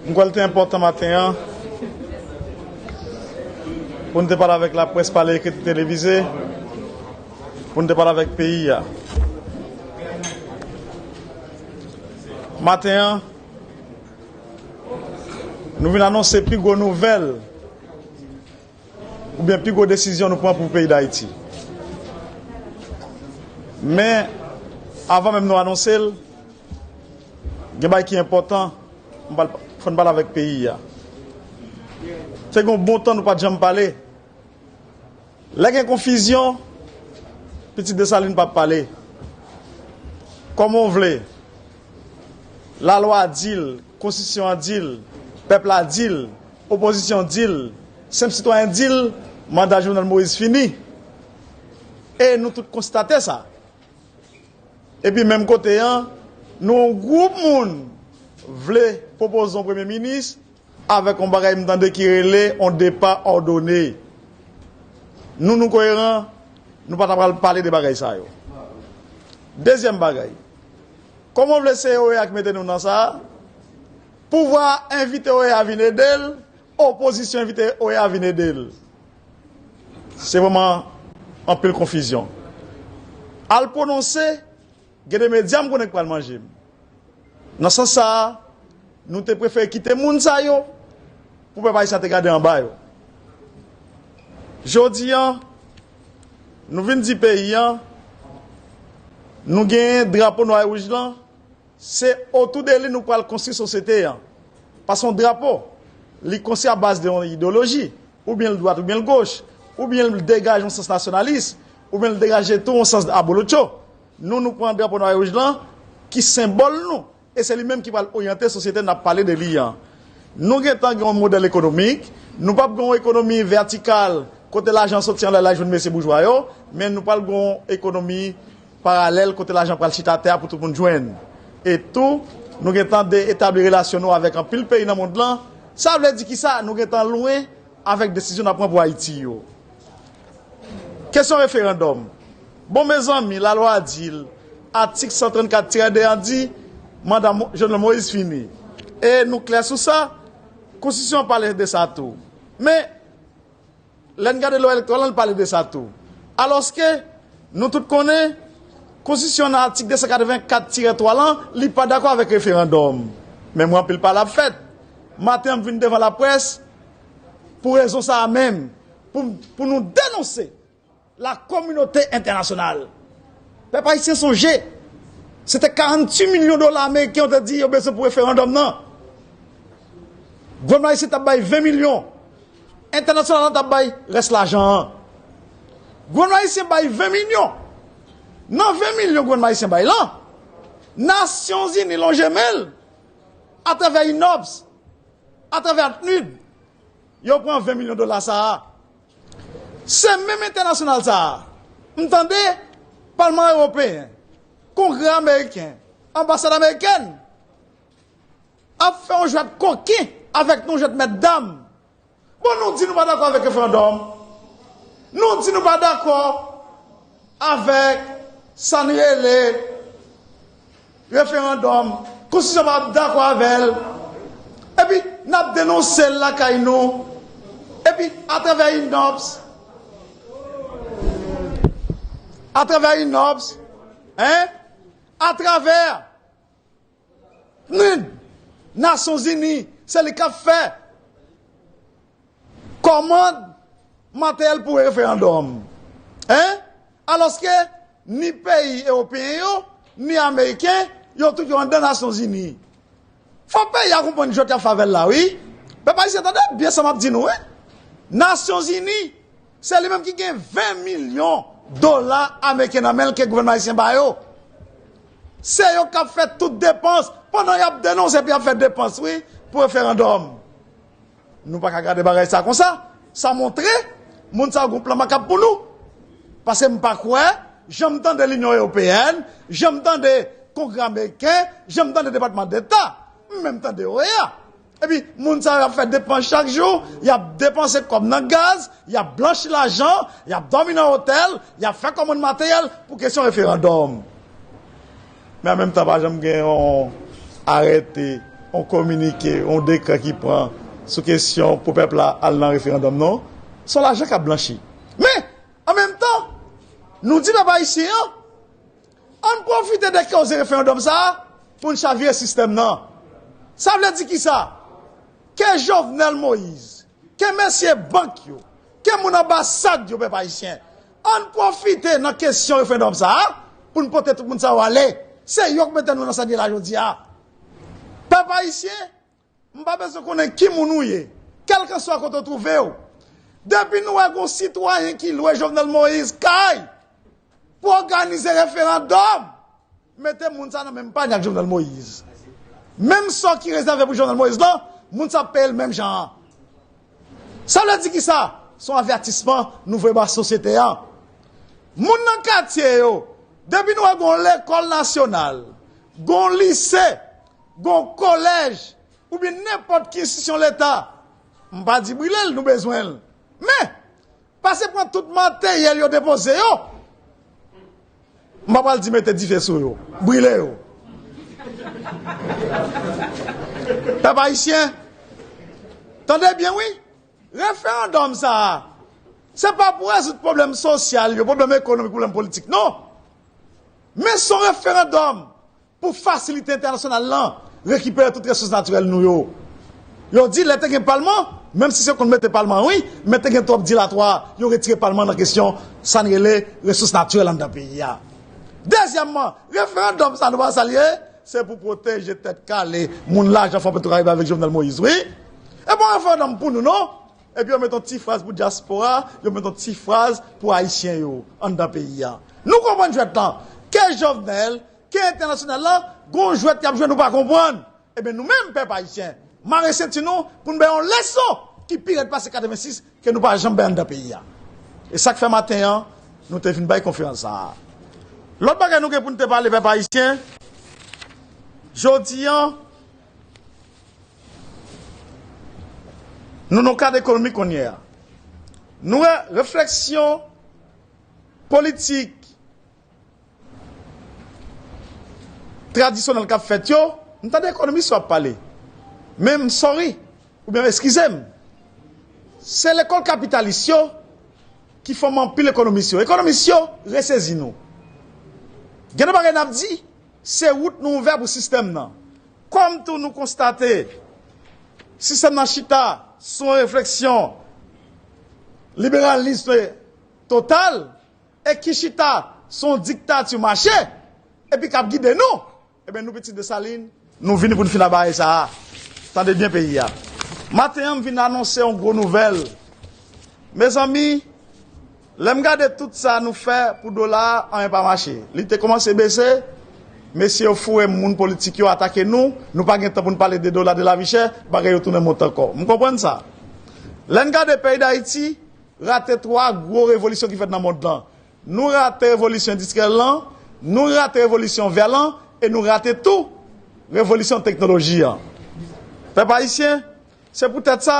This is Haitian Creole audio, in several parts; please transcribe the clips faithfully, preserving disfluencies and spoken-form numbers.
M kwè l te enpòtan maten an pou n te pale avèk laprès, pale ekri, televize, pou n te pale avèk peyi a. Maten an, nou vin anonse pi gwo nouvèl oubyen pi gwo desizyon nou pran pou peyi Dayiti. Men, avan menm nou anonse l, gen bagay ki enpòtan, m pral, fò n pale avèk peyi a. Te gen yon bon tan nou pa t janm pale. Lè gen konfizyon, Pitit Desalin p ap pale. Kòman w vle? Lalwa di l, konstitisyon an di l, pèp la di l, opozisyon di l, senp sitwayen di l, manda Jovenel Moïse fini. E nou tout konstate sa. Epi menm kote an, nou yon gwoup moun vle pwopoze yon premye minis avèk yon bagay m tande ki rele yon depa òdone. Nou, nou koeran, nou pa ta pral pale de bagay sa yo. Dezyèm bagay, kòman w vle se O E A ki mete nou nan sa a? Pouvwa a envite O E A vin ede l, opozisyon envite O E A vin ede l. Se vrèman anpil konfizyon. Al pwononse, gen de medya m konnen k pral manje m. Nan sans sa a, nou te prefere kite moun sa yo pou pèp ayisyen te gade anba yo. Jodi a, nou vin di peyi a, nou gen drapo nwa e wouj lan, se otou de li nou pral konstwi sosyete a. Paske yon drapo, li konstwi a baz de yon ideyoloji, oubyen l dwat, oubyen l goch, oubyen l degaje yon sans nasyonalis, oubyen l degaje tou yon sans abolotcho. Nou, nou pran drapo nwa e wouj lan, ki senbòl nou, e se li menm ki pral oryante sosyete n ap pale de li an. Nou gentan gen yon modèl ekonomik, nou p ap gen yon ekonomi vètikal, kote lajan soti anlè la jwenn mesye boujwa yo, men nou pral gen yon ekonomi paralèl kote lajan pral chita atè a pou tout moun jwenn. E tou, nou gentan de etabli relasyon nou avèk anpil peyi nan mond lan. Sa vle di kisa? Nou gentan lwen avèk desizyon n ap pran pou Ayiti yo. Kesyon referandòm. Bon, mezanmi, lalwa a di l, atik san trannkat tirè de an di, manda Mo- Jovenel Moïse fini. E nou klè sou sa, konstitisyon an pale de sa tou. Men, lè n gade lwa elektoral lan, l pale de sa tou. Alòske, nou tout konnen, konstitisyon nan atik de san katrevenkat tirè twa lan, li pa dakò avèk referandòm. Men mwen anpil pale ap fèt. Maten an, m vin devan laprès pou rezon sa a menm, pou, pou nou denonse la kominote entènasyonal. Pèp ayisyen sonje, se te karanntuit milyon dola ameriken yo te di yo bezwen pou referandòm nan. Gouvènman ayisyen t ap bay ven milyon. Entènasyonal lan t ap bay rès lajan an. Gouvènman ayisyen bay ven milyon. Nan ven milyon gouvènman ayisyen bay lan, Nasyonzini lonje men l atravè INOPS, atravè PNUD, yo pran ven milyon dola sa a. Se menm entènasyonal sa a, m tande Palman Ewopeyen, Kongrè Ameriken, Anbasad Amerikèn ap fè yon jwèt koken avèk nou, jwèt mètdam. Bon, nou di nou pa dakò avèk referandòm. Nou di nou pa dakò avèk sa n rele referandòm. Konstitisyon pa dakò avè l. Epi, n ap denonse l lakay nou. Epi, atravè INOPS, atravè INOPS, en, atravè PNUD, Nasyonzini, se li k ap fè kòmand materyèl pou referandòm. En? Alòske ni peyi ewopeyen yo, ni ameriken, yo tout yo anndan Nasyonzini. Fò peyi a konprann jwèt y ap fè avè l la, wi. Pèp ayisyen, tande byen sa m ap di nou, wi. Nasyonzini, se li menm ki gen ven milyon dola ameriken nan men l ke gouvènman ayisyen ba yo. Se yo k ap fè tout depans, pandan y ap denonse epi y ap fè depans, wi, pou referandòm. Nou pa ka gade bagay sa konsa. Sa montre moun sa yo gon plan makab pou nou. Paske m pa kwè, jan m tande Linyon Ewopeyèn, jan m tande Kongrè Ameriken, jan m tande Depatman Deta, m menm tande O E A. Epi, moun sa yo ap fè depans chak jou, y ap depanse kòb nan gaz, y ap blanchi lajan, y ap dòmi nan otèl, y ap fè kòmann materyèl pou kesyon referandòm. Men an menm tan, pa janm gen yon arète yon kominike, yon dekrè ki pran sou kesyon pou pèp la al nan referandòm non. Se yon lajan k ap blanchi. Men, an menm tan, nou di pèp ayisyen an, ann pwofite de koze referandòm sa a pou n chavire sistèm nan. Sa vle di kisa? Ke Jovenel Moïse, ke mesye bank yo, ke moun anbasad yo, pèp ayisyen, ann pwofite nan kesyon referandòm sa a pou n pote tout moun sa yo ale. Se yo k mete nou nan sa n ye la jodi a. Pèp ayisyen, m pa bezwen konnen ki moun ou ye, kèlkanswa kote w twouve w. Depi nou wè gon sitwayen ki lwe Jovenel Moïse kay pou òganize referandòm, mete moun sa nan menm panye ak Jovenel Moïse. Menm sò ki rezève pou Jovenel Moïse lan, moun sa ap peye l menm jan an. Sa vle di kisa? Se yon avètisman nou voye ba sosyete a. Moun nan katye yo, depi nou wè gon lekòl nasyonal, gon lise, gon kolèj, oubyen nenpòt ki enstitisyon leta, m pa di brile l, nou bezwen l. Men, pase pran tout materyèl yo depoze yo. M pa pral di mete dife sou yo, brile yo. Pèp ayisyen, tande byen wi, referandòm sa a, se pa pou rezoud pwoblèm sosyal yo, pwoblèm ekonomik, pwoblèm politik, non. Men se yon referandòm pou fasilite entènasyonal lan rekipere tout resous natirèl nou yo. Yo di lè te gen palman, menm si se konn mete palman wi, men te gen twòp dilatwa, yo retire palman nan kesyon sa n rele resous natirèl anndan peyi a. Dezyèmman, referandòm sa nou pa sa l ye, se pou pwoteje tèt kale moun lajan Fò Petwokarib avèk Jovenel Moïse wi. E pa yon referandòm pou nou non. Epi yo mete yon ti fraz pou dyaspora, yo mete yon ti fraz pou ayisyen yo anndan peyi a. Nou konprann jwèt lan. Ke Jovenel, ke entènasyonal lan, gon jwèt y ap jwe nou pa konprann. Ebyen nou menm pèp ayisyen, mare senti nou pou n bay yon leson ki pi rèd pase katrevensis ke nou pa janm bay anndan peyi a. E sa k fè maten an, nou te vin bay konferans sa a. Lòt bagay nou gen pou n te pale pèp ayisyen, jodi an, nou nan kad ekonomik kounye a. Nou wè refleksyon politik tradisyonèl k ap fèt yo, m tande ekonomis yo ap pale. Men m sorry, oubyen eskize m. Se lekòl kapitalis yo ki fòme anpil ekonomis yo. Ekonomis yo resezi nou. Gen de bagay n ap di, se wout nou ouvè pou sistèm nan. Kòm tou nou konstate, sistèm nan chita sou yon refleksyon liberalis total, e ki chita sou yon diktati mache, epi k ap gide nou, ebyen nou pitit Desalin, nou vini pou n fin a bagay sa a. Tande byen peyi a. Maten an, m vin anonse yon gwo nouvèl. Mezanmi, lè m gade tout sa nou fè pou dola a, anyen pa mache. Li te kòmanse bese, mesye yo foure m, moun politik yo atake nou, nou pa gen tan pou n pale de dola, de lavi chè, bagay yo tounen monte ankò. M konprann sa. Lè n gade peyi Dayiti, rate twa gwo revolisyon ki fèt nan mond lan. Nou rate revolisyon endistriyèl lan, nou rate revolisyon vè lan, e nou rate tou revolisyon teknoloji an. Pèp ayisyen, se poutèt sa,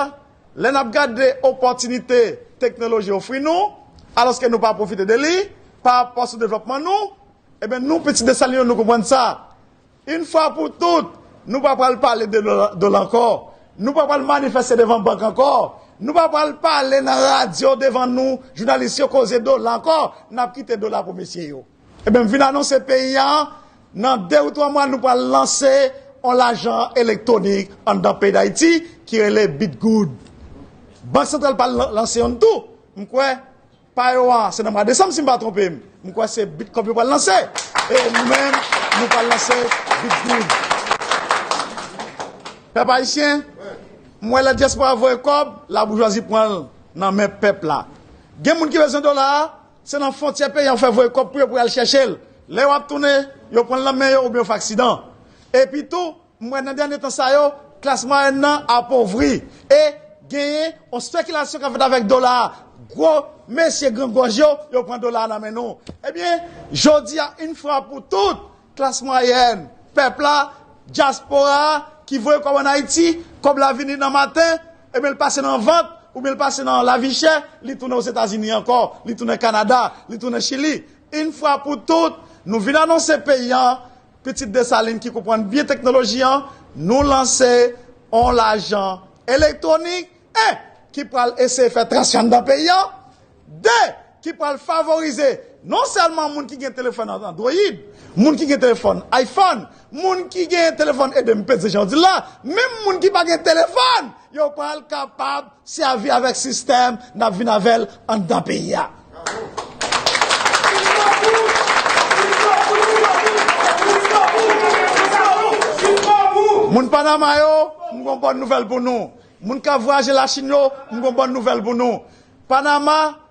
lè n ap gade opòtinite teknoloji ofri nou, alòske nou pa pwofite de li, pa rapò sou devlòpman nou, ebyen nou, pitit Desalin yo, nou konprann sa. Yon fwa pou tout, nou pa pral pale de dola, dola ankò. Nou pa pral manifeste devan bank ankò. Nou pa pral pale nan radyo devan nou, jounalis yo koze dola ankò. N ap kite dola pou mesye yo. Ebyen, m vin anonse peyi a, nan de ou twa mwa, nou pral lanse yon lajan elektwonik anndan peyi Dayiti ki rele Bitgoud. Bank Santral pral lan-, lanse youn tou. M kwè, pa yo a, se nan mwa desanm, si m pa twonpe m. M kwè se Bitcoin yo pral lanse. E nou menm, nou pral lanse Bitgoud. Pèp ayisyen, m wè lè dyaspora voye kòb, laboujwazi pran l nan men pèp la. Gen moun ki bezwen dola a, se nan fwontyè peyi a yo fè voye kòb pou yo, pou y al chèche l. Lè yo ap tounen, yo pran l nan men yo oubyen yo fè aksidan. Epi tou, m wè nan dènye tan sa yo, klas mwayèn nan apovri. E genyen yon spekilasyon k ap fèt avèk dola a. Gwo mesye grangòj yo, yo pran dola a nan men nou. Ebyen, jodi a, yon fwa pou tout, klas mwayèn, pèp la, dyaspora a, ki voye kòb ann Ayiti, kòb la vini nan maten, ebyen, l pase nan vant, oubyen l pase nan lavi chè, li tounen Ozetazini ankò, li tounen Kanada, li tounen Chili. Yon fwa pou tout, nou vin anonse peyi a, pitit Desalin ki konprann byen teknoloji an, Nou lanse yon lajan elektwonik, en, ki pral eseye fè transfè anndan peyi a, de, ki pral favorize non sèlman moun ki gen telefòn Android, moun ki gen telefòn iPhone, moun ki gen telefòn, ede m peze jan w di l la, menm moun ki pa gen telefòn, yo pral kapab sèvi avèk sistèm n ap vin avè l anndan peyi a. Moun Panama yo, m gon bòn nouvèl pou nou. Moun k ap vwayaje Lachin yo, m gon bòn nouvèl pou nou. Panama,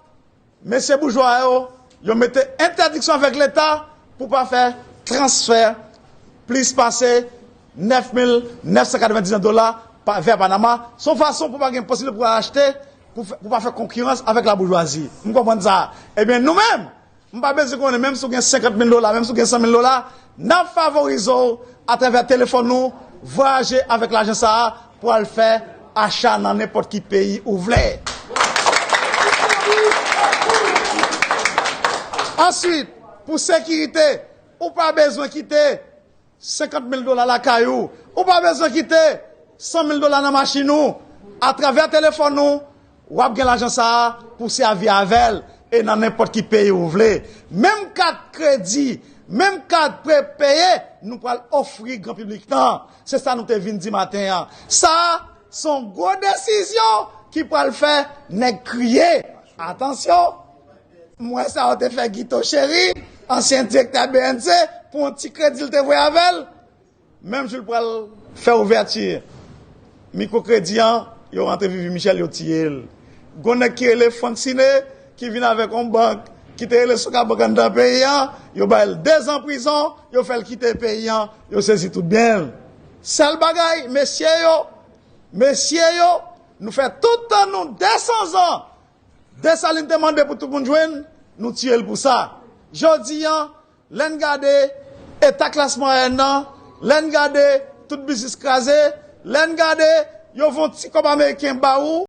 mesye boujwa yo, yo mete entèdiksyon avèk Leta pou pa fè transfè plis pase nèf mil nèf san katrevendiznèf dola pa, vè Panama. Se yon fason pou pa gen posiblite pou achte, pou, fè, pou pa fè konkirans avèk laboujwazi. M konprann sa. Ebyen, nou menm, m pa bezwen konnen, menm si w gen senkant mil dola, menm si w gen san mil dola, n ap favorize w atravè telefòn ou, vwayaje avèk lajan sa a pou al fè acha nan nenpòt ki peyi ou vle. Answit, pou sekirite, ou pa bezwen kite senkant mil dola lakay ou. Ou pa bezwen kite san mil dola nan machin ou. Atravè telefòn ou, w ap gen lajan sa a pou sèvi avè l e nan nenpòt ki peyi ou vle. Menm kat kredi, menm kat prepeye, nou pral ofri gran piblik lan. Se sa nou te vin di maten an. Sa a, se yon gwo desizyon ki pral fè nèg kriye. Atansyon! M wè sa yo te fè Guito Chéry, ansyen direktè B N C, pou yon ti kredi l te voye avè l. Menm jou l pral fè ouvèti mikwokredi an, yo rantre Vivi Michel, yo tiye l. Gon nèg ki rele Frank Siné, ki vin avèk yon bank, ki te rele Sokabank anndan peyi an, yo ba l dezan prizon, yo fè l kite peyi an, yo sezi tout byen l. Sèl bagay, mesye yo, mesye yo, nou fè tout tan nou, de san zan, Desalin te mande pou tout moun jwenn, nou tiye l pou sa. Jodi an, lè n gade eta klas mwayèn nan, lè n gade tout biznis kraze, lè n gade yo voye yon ti kòb ameriken ba ou,